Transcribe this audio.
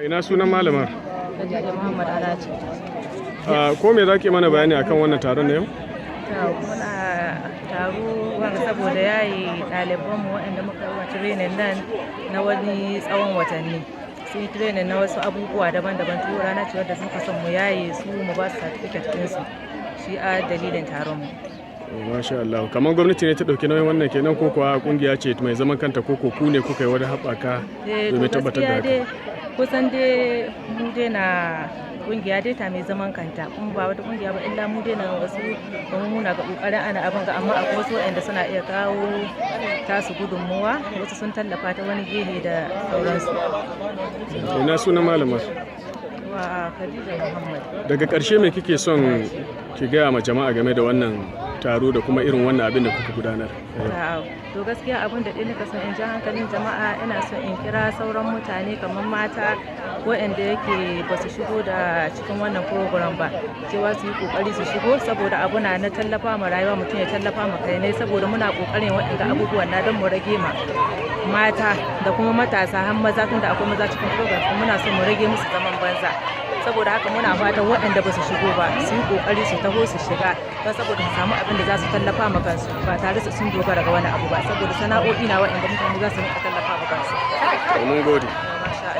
Ina sunan malamar? Khadija Muhammad Alaci. Ko me za ki mana bayani akan wannan taron na yau? Muna taro wanga saboda yayi ɗalibanmu waɗanda muka yi wa training nan na wani tsawon watanni. Sun yi training na wasu abubuwa daban-daban, to rana ce wadda muka son mu yaye su, mu ba su certificate ɗinsu. Shi a dalilin taron mu. Masha Allah. Kamar gwamnati ne ta ɗauki nauyin wannan kenan, ko kuwa kungiya ce mai zaman kanta, ko ku ne kuka yi wani haɓaka domin tabbatar da gaskiya haka? Dai kusan dai mu dai na kungiya dai ta mai zaman kanta, kuma ba wata kungiya ba illa mu dai na wasu, kuma muna ga kokarin ana abin ga, amma akwai wasu waɗanda suna iya kawo tasu gudunmuwa, wasu sun tallafa ta wani gehe da sauransu. Ina sunan malamar? Wa Khadija Muhammad. Daga ƙarshe, me kike son ki gaya ma jama'a game da wannan taro da kuma irin wannan abin da kuka gudanar? To, gaskiya abin da ɗaya nika son in ja hankalin jama'a, ina son in kira sauran mutane kamar mata waɗanda yake ba su shigo da cikin wannan program ba, cewa su yi kokari su shigo, saboda abu na na tallafa ma rayuwa, mutum ya tallafa ma kai ne, saboda muna kokarin waɗanda abubuwan na don mu rage ma mata da kuma matasa, har maza, tunda akwai maza cikin program, muna son mu rage musu zaman banza. Saboda haka muna fatan waɗanda ba su shigo ba su yi kokari su taho su shiga, don saboda su samu abin da za su tallafa ma kansu ba tare su sun dogara ga wani abu ba, saboda sana'o'i na waɗanda mutane za su rinka tallafa ma kansu. Mun gode.